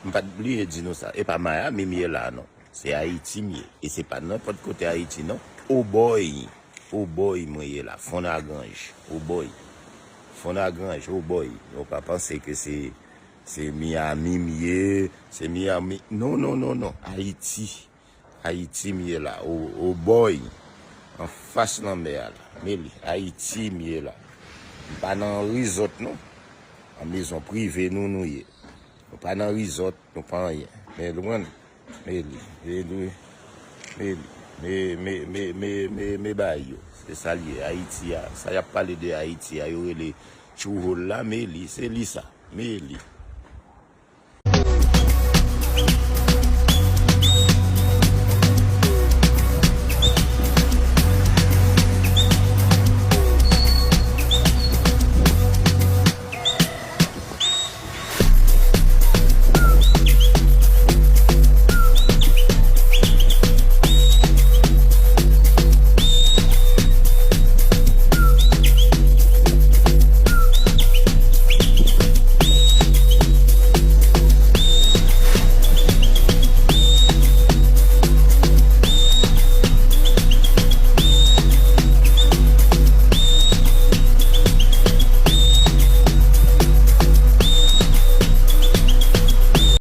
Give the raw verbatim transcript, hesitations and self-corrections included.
M pa t bliye di nou sa. E pa Miami m ye la, non. Se Ayiti m ye. E se pa nenpòt kote Ayiti, non. Obòy. Obòy mwen ye la. Fon Lagranj. Obòy. Fon Lagranj, Obòy. Nou pa panse ke se, se Miami m ye. Se Miami. Non, non, non, non. Ayiti. Ayiti m ye la. O, Obòy. Anfas lanmè a la. Men li. Ayiti m ye la. M pa nan rizòt, non. An mezon prive nou, nou ye. Nou pa nan rizòt, nou pa anyen. Men lwen, men li, men li, men li, men, men, men, men, men bagay yo. Se sa l ye, Ayiti a. Sa y ap pale de Ayiti a, yo rele Tchouhol la, men li, se li sa. Men li.